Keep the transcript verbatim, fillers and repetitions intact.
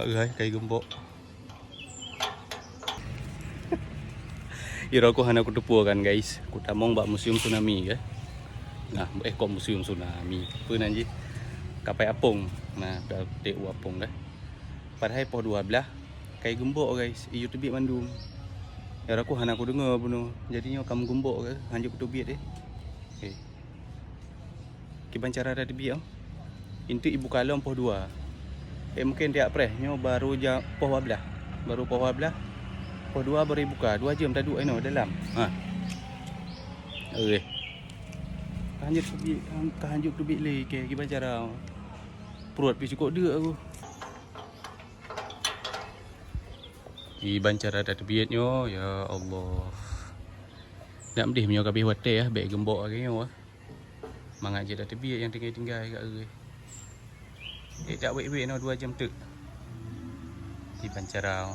Hai, kai geumbok. Uroe ku hana kuteupue kan, guys. Kutamong bak museum tsunami ke. Nah, eh, kok museum tsunami. Apa nan jih? Kapai apong. Nah, dak u apong ke. Padahai poh dua belas kai geumbok, guys. Iyue teubiet mandum. Uroe ku hana kudeungoe bunoe. Jadi nyoe ka meugeumbok ke, hanjeuet kuteubiet deh. Oke. Kiban cara dak teubiet, oh. Intu ibuka lom poh dua. Eh, mungkin tiap preh nyoe baru jam poh dua belas. Baru poh dua belas. Poh dua baru ibuka. Dua jam taduek inoe dalam. Ha. Eh. Ka hanjeuet teubiet, ka hanjeuet teubiet lé ke kiban cara. Pruet pih cukôp deuk aku. Kiban cara dak teubiet nyoe, ya Allah. Nak meudeh meunyoe ka abéh watèe ah, bèk geumbok lagèe nyoe ah. Mangat jeuet dak teubiet nyang tinggai-tinggai ka geuh. Eh, dak wèk-wèk nyoe dua jam teuk. Kiban cara.